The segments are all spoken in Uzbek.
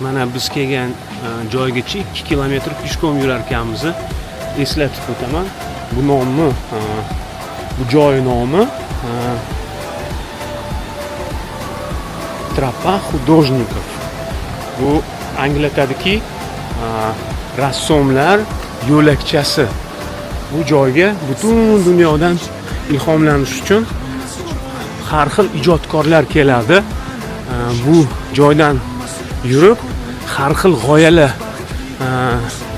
Mana biz kelgan joygacha 2 kilometr пешком yurar ekanmiz. Eslatib o'taman. Bu nomi, bu joy nomi Тропа художников. Bu anglatadiki, rassomlar yo'lakchasi. Bu joyga butun dunyodan ilhomlanish uchun har xil ijodkorlar keladi. Bu joydan yurib har xil g'oyalar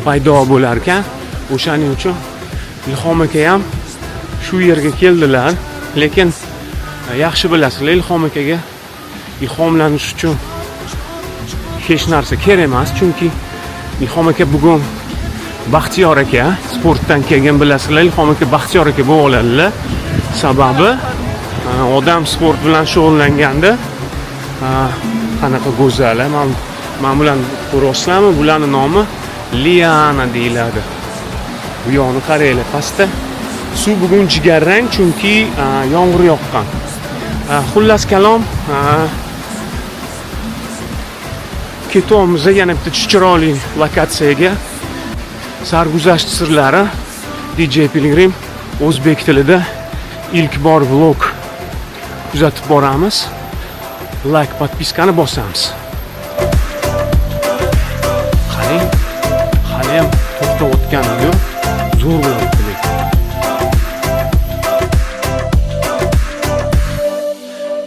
paydo bo'lar ekan. O'shaning uchun Ilhom aka ham shu yerga keldilar. Lekin yaxshi bilasizlar, Ilhom akaga ilhomlanish uchun hech narsa kerak emas, chunki Ilhom aka bugun Baxtiyor aka sportdan kelgan, bilasizlar, Ilhom aka Baxtiyor aka bo'lib oladilar. Sababi odam sport bilan shug'ullanganda qanaqa go'zal, a? Man bularni ko'ryapsizlarmi? Bularni nomi liana deyiladi. Bu yoqni qaranglar, pastda suv bugun jigarrang, chunki yomg'ir yoqqan. Xullas kalom, ketyapmiz yana bitta chiroyli lokatsiyaga. Sarguzasht sirlari, DJ Pilgrim o'zbek tilida ilk bor vlog kuzatib boramiz. Like, подписка ni bosamiz. Qarang, haliyam to'xtayotgani yo'q, zo'r bo'lyapti lekin.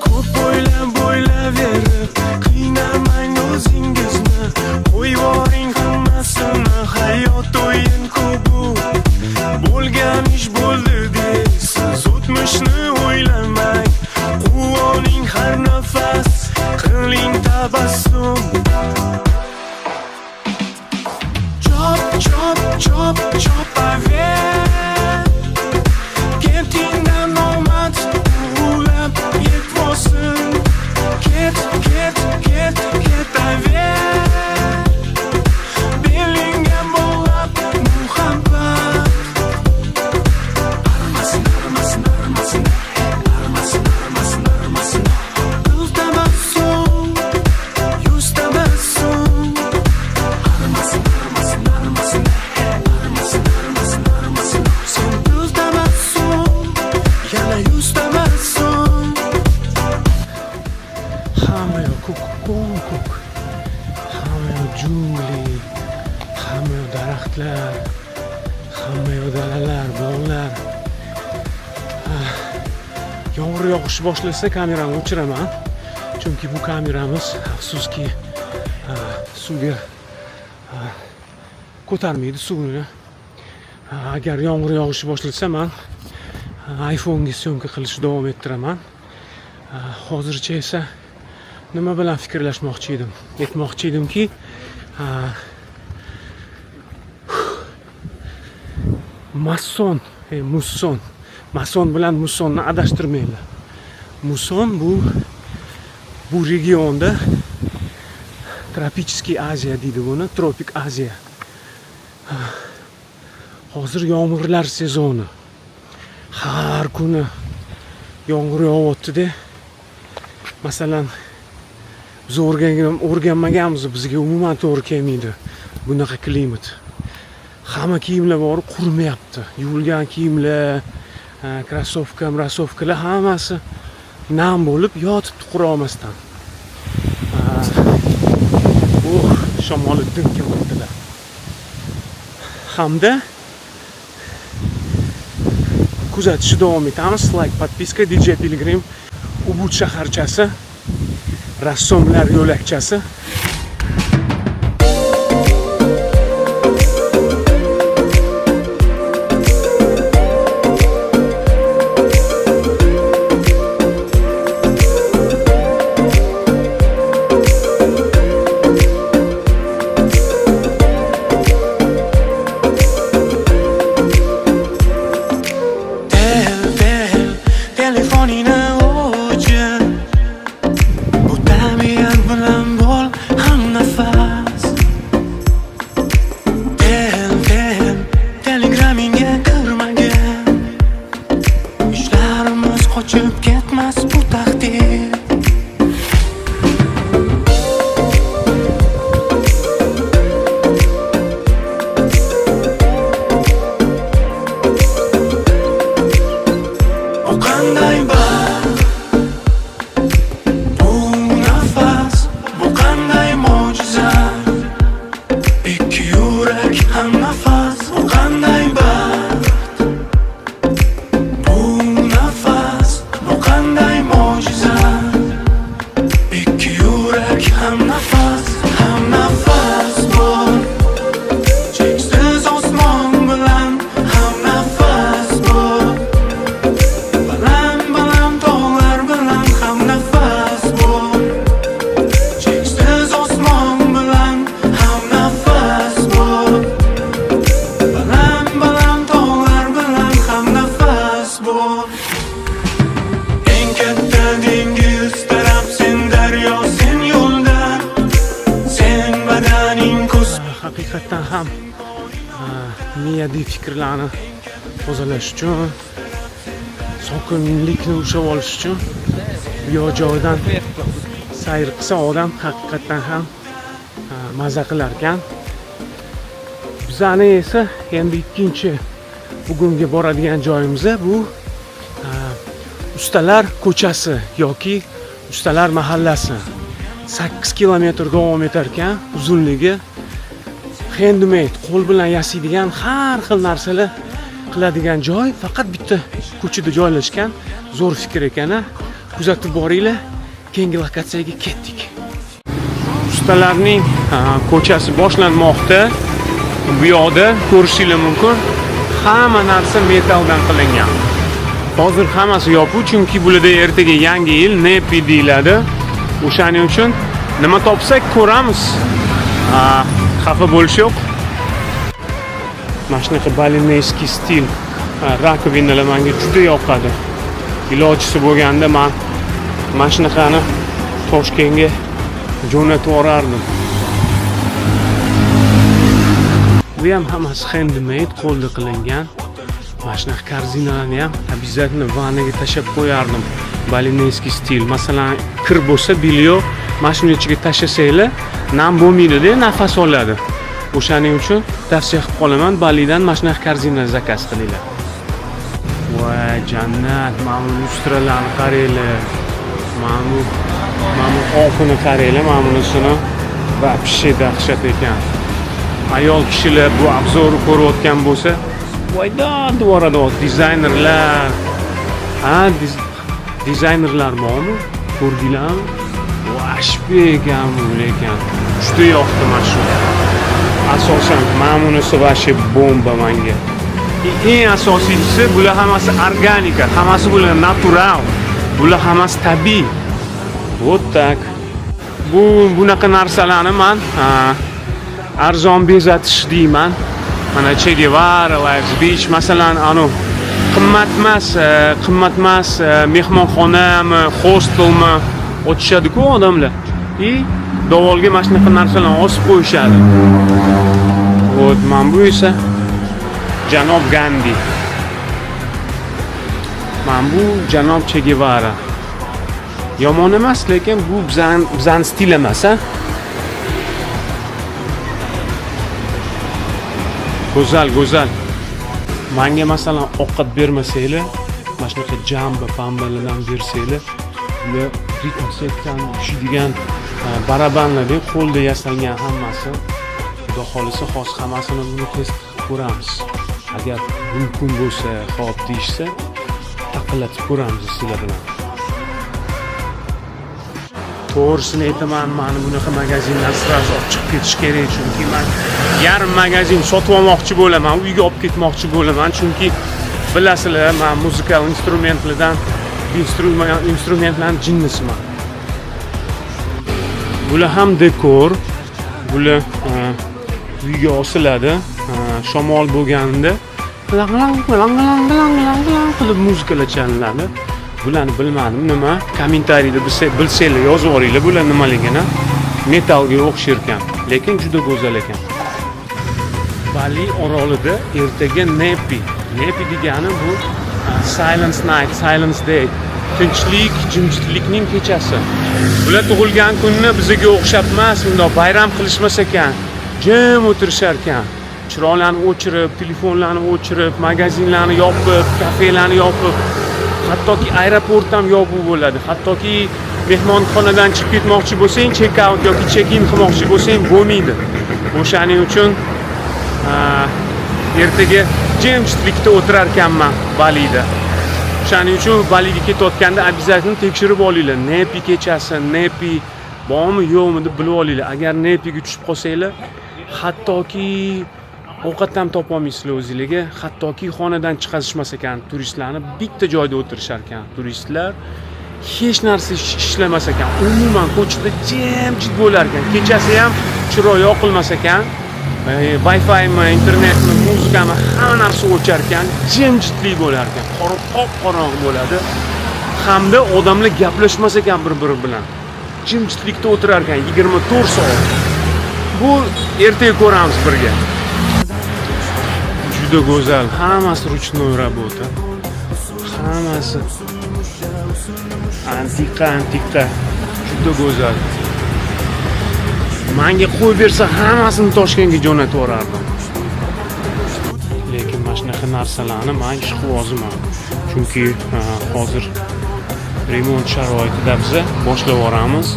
Ko'p o'ylab o'ylaverib qiynamang o'zingizni, qo'yvoring hammasini, hayot o'yin-ku bu. Bo'lgan ish bo'ldi deysiz, o'tmishni o'ylamang, quvoning har nafas, qiling tabassum. Chop, chop, chop, chopaver. Ketingdan omad quvlab yetvosin. Ket, ket, ket, ketaver. Belingga bog'lab muhabbat. Armasin, armasin, armasin. Armasin, armasin, armasin. Qil tabassum, yuz tabassum. Armasin, armasin, armasin. Armasin, armasin, armasin. Sen qil tabassum, yana yuz tabassum. Hamma yoq ko'k, ko'm ko'k, hamma yoq jungli, hamma yoq daraxtlar, hamma yoq dalalar, bog'lar. Yomg'ir yog'ishni boshlasa, kamerani o'chiraman, chunki bu kameramiz, afsuski, suvga ko'tarmaydi suvni. Agar yomg'ir yog'ishni boshlasa, man iPhone'ga съёмка qilishni davom ettiraman. Hozircha esa nima bilan fikrlashmoqchi edim, aytmoqchi edimki, masson, musson, masson bilan mussonni adashtirmanglar. Musson bu regionda, тропический Aziya deydi buni, tropik Aziya. Hozir yomg'irlar sezoni, har kuni yomg'ir yog'yaptida. Masalan, biz o'rganmaganmiz, bizga umuman to'g'ri kelmaydi bunaqa klimat. Hamma kiyimlar bor, qurimayapti. Yuvilgan kiyimlar, krossovka, mrossovkalar hammasi nam bo'lib yotibdi qurolmasdan. Uh, shamoli dim kelyaptilar. Hamda kuzatishni davom etamiz. Like, подписка, DJ Pilgrim, Ubud shaharchasi, rassomlar yo'lakchasi. Tel, tel, telefoningni o'chir. Bu tabiat bilan bo'l. Badaning ko'z Haqiqatdan ham miyadagi fikrlarni tozalash uchun, sokinlikni ushlab olish uchun bu yoq joydan sayr qilsa, odam haqiqatdan ham maza qilar ekan. Bizani esa endi ikkinchi bugungi boradigan joyimiz bu ustalar ko'chasi yoki ustalar mahallasi. 8 kilometr davom etar ekan uzunligi. Handmade, qo'l bilan yasaydigan har xil narsalar qiladigan joy faqat bitta ko'chada joylashgan. Zo'r fikr ekan, a? Kuzatib boringlar. Keyingi lokatsiyaga ketdik. Ustalarning ko'chasi boshlanmoqda. Bu yoqda ko'rishinglar mumkin, hamma narsa metalldan qilingan. Hozir hammasi yopiq, chunki bularda ertaga Yangi yil, Nepi deyiladi. O'shaning uchun nima topsak, ko'ramiz. Xafa bo'lish yo'q. Mana shunaqa балинейский stil раковина lar menga juda yoqadi. Ilojisi bo'lganda man mana shunaqani Toshkentga jo'natib yuborardim. Bu ham hammasi handmade, qo'lda qilingan. Mana shunaqa корзина larni ham обязательно vannaga tashlab qo'yardim. Балинейский stil. Masalan, kir bo'lsa, бельё, mana shuni ichiga tashlasanglar, nam bo'lmaydida, nafas oladi. O'shaning uchun tavsiya qilib qolaman, Balidan mana shunaqa корзина заказ qilinglar. Voy jannat, mana bu lyustralarni qaranglar. Mana bu oqini qaranglar, mana bunisini вообще dahshat ekan. Ayol kishilar bu обзор ni ko'rayotgan bo'lsa, voydod devoradi dizaynerlar. Ha, dizaynerlar bormi? Ko'rdinglarmi? Вообще ekan bu lekin. Juda yoqdi mana shu. Asosan mana bunisi вообще bomba menga. Eng asosiysi, bular hammasi organika, hammasi bular natural. Bular hammasi tabiiy. Вот так. Bu bunaqa narsalarni man arzon bezatish deyman. Mana Che Guevara, Life's Beach, masalan, anu qimmat emas mehmonxonami, hostelmi ochishadi-ku odamlar. И devorga mana shunaqa narsalarni osib qo'yishadi. Вот, mana bu esa janob Gandhi. Mana bu janob Che Guevara. Yomon emas, lekin bu bizani stil emas, a? Go'zal, go'zal. Manga masalan ovqat bermasanglar, mana shunaqa jamba pambalardan bersanglar, bular ritm seksiyani tushadigan barabanlarda qo'lda yasalgan hammasi. Xudo xohlasa, hozir hammasini buni test qilib ko'ramiz. Agar mumkin bo'lsa, xo'p deyishsa, taqillatib ko'ramiz sizlar bilan. To'g'risini aytaman, mani bunaqa magazindan сразу olib chiqib ketish kerak, chunki man yarim magazin sotib olmoqchi bo'laman, uyga olib ketmoqchi bo'laman, chunki bilasizlar, man muzikal instrumentlardan, instrumentlarni jinnisiman. Bular ham dekor, bular uyga osiladi, shamol bo'lganida lang lang lang lang lang lang lang qilib muzikalar chalinadi. Bularni bilmadim nima, kommentariyda bilsanglar yozib yuboringlar bular nimaligini. Metallga o'xshar ekan, lekin juda go'zal ekan. Bali orolida ertaga Nepi. Nepi degani bu Silence Night, Silence Day. Tinchlik, jimjitlikning kechasi. Bular tug'ilgan kunni bizga o'xshab emas, bundoq bayram qilishmas ekan. Jim o'tirishar ekan. Chiroqlarni o'chirib, telefonlarni o'chirib, magazinlarni yopib, kafelarni yopib, hattoki aeroport ham yopiq bo'ladi. Hattoki mehmonxonadan chiqib ketmoqchi bo'lsang, check out yoki check in qilmoqchi bo'lsang, bo'lmaydi. O'shaning uchun ertaga jimjitlikda o'tirar ekanman Balida. O'shaning uchun Baliga ketayotganda обязательно tekshirib olinglar. Nepi kechasi, Nepi bormi, yo'qmi deb bilib olinglar. Agar Nepiga tushib qolsanglar, hattoki ovqat ham topolmaysizlar o'zinglarga, hattoki xonadan chiqazishmas ekan turistlarni, bitta joyda o'tirishar ekan turistlar. Hech narsa ishlamas ekan. Umuman ko'chada jimjit bo'lar ekan. Kechasi ham chiroq yoqilmas ekan. Wi-Fi'mi, internetmi, muzikami, hamma narsa o'char ekan, jimjitlik bo'lar ekan, qop qorong'i bo'ladi. Hamda odamlar gaplashmas ekan bir-biri bilan. Jimjitlikda o'tirar ekan 24 soat. Bu ertaga ko'ramiz birga. Juda go'zal, hammasi ручной работа. Hammasi antiqa, antiqa. Juda go'zal. Manga qo'yib bersa, hammasini Toshkentga jo'natib yuborardim. Lekin mana shunaqa narsalarni man ishqiboziman. Chunki hozir remont sharoitida biza boshlab yuboramiz.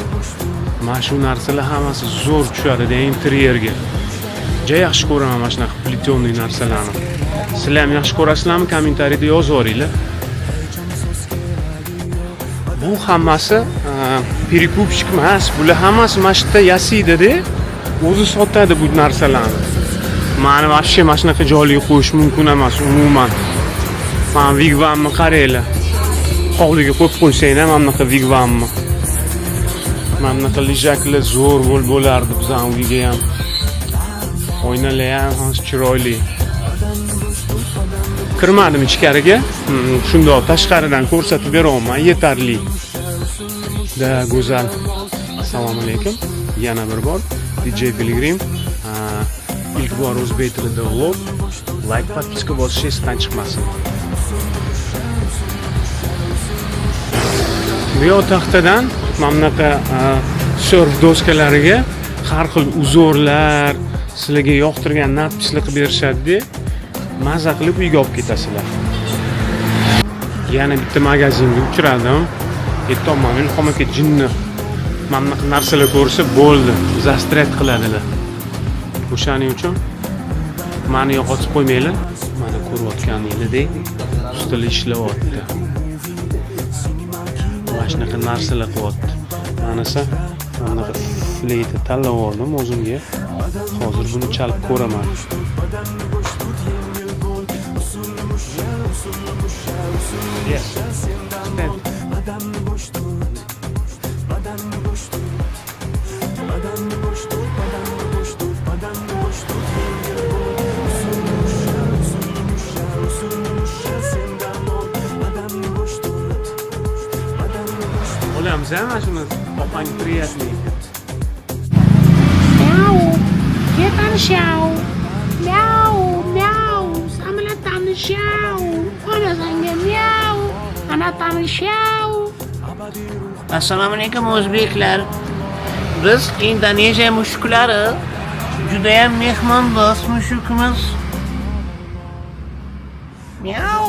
Mana shu narsalar hammasi zo'r tushadi interyerga. Juda yaxshi ko'raman mana shunaqa плетеный narsalarni. Sizlar ham yaxshi ko'rasizlarmi? Kommentariyda yozib yuboringlar. Bu hammasi перекупщик emas, bular hammasi mana shu yerda yasaydida, o'zi sotadi bu narsalarni. Mani вообще mana shunaqa joylarga qo'yish mumkin emas umuman. Mana vigvamni qaranglar. Hovliga qo'yib qo'ysanglar mana bunaqa vigvamni. Mana bunaqa лежак lar zo'r bo'lib bo'lardi bizani uyga ham. Oynalar ham hammasi chiroyli. Kirmadim ichkariga. Shundoq tashqaridan ko'rsatib beryapman, yetarli. Да, go'zal. Assalomu alaykum. Yana bir bor DJ Pilgrim. Ilk bor o'zbek tilida vlog. Like, подписка bosish esdan chiqmasin. Bu yoq taxtadan mana bunaqa surf doskalariga har xil узор lar, sizlarga yoqtirgan надпись lar qilib berishadi-da, maza qilib uyga olib ketasizlar. Yana bitta magazinga uchradim. Aytyapman, Ilhom aka jinni. Mana bunaqa narsalar ko'rsa bo'ldi, застрять qiladilar. O'shaning uchun mani yo'qotib qo'ymanglar. Mana ko'rayotganingizdek ustalar ishlayapti. Mana shunaqa narsalar qilyapti. Manisa mana bunaqa fleyta tanlab oldim o'zimga. Hozir buni chalib ko'raman. Yes. Stand. Olamiz a mana shuni, opang приятный ekan. Мяу, ketanishau. Мяу, мяу, san bilan tanishau. Ona sanga мяу, ana tanishau. Assalomu alaykum, o'zbeklar. Biz Indoneziya mushuklari. Judayam mehmondo'st mushukmiz. Miau.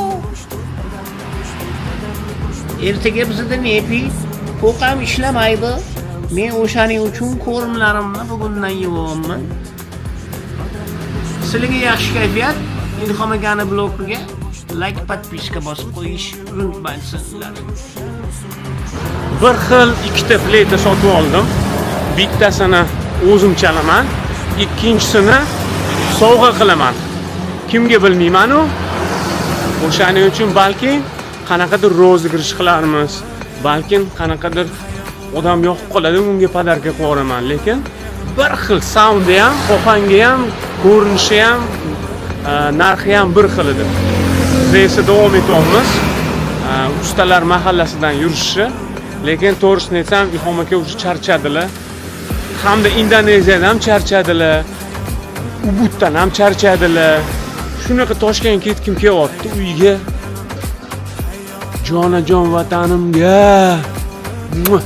Ertaga bizda Nyepi, to'qam ishlamaydi. Men o'shaning uchun корм larimni bugundan yevyapman. Sizlarga yaxshi kayfiyat, Ilhom akani blogiga like, подписка bosib qo'yish unutmaysinlar. Bir xil ikkita fleyta sotib oldim. Bittasini o'zim chalaman, ikkinchisini sovg'a qilaman. Kimga bilmayman-u. O'shaning uchun balki qanaqadir розыгрыш qilarmiz. Balkim qanaqadir odam yoqib qoladi, unga подарка qilib yuboraman. Lekin bir xil soundi ham, ohangi ham, ko'rinishi ham, narxi ham bir xil edi. Biz esa davom etyapmiz. Ustalar mahallasidan yurishni. Lekin to'g'risini aytsam, Ilhom aka уже charchadilar. Hamda Indoneziyadan ham charchadilar. Ubuddan ham charchadilar. Shunaqa Toshkentga ketgim kelyapti uyga. Jonajon vatanimga. Muah.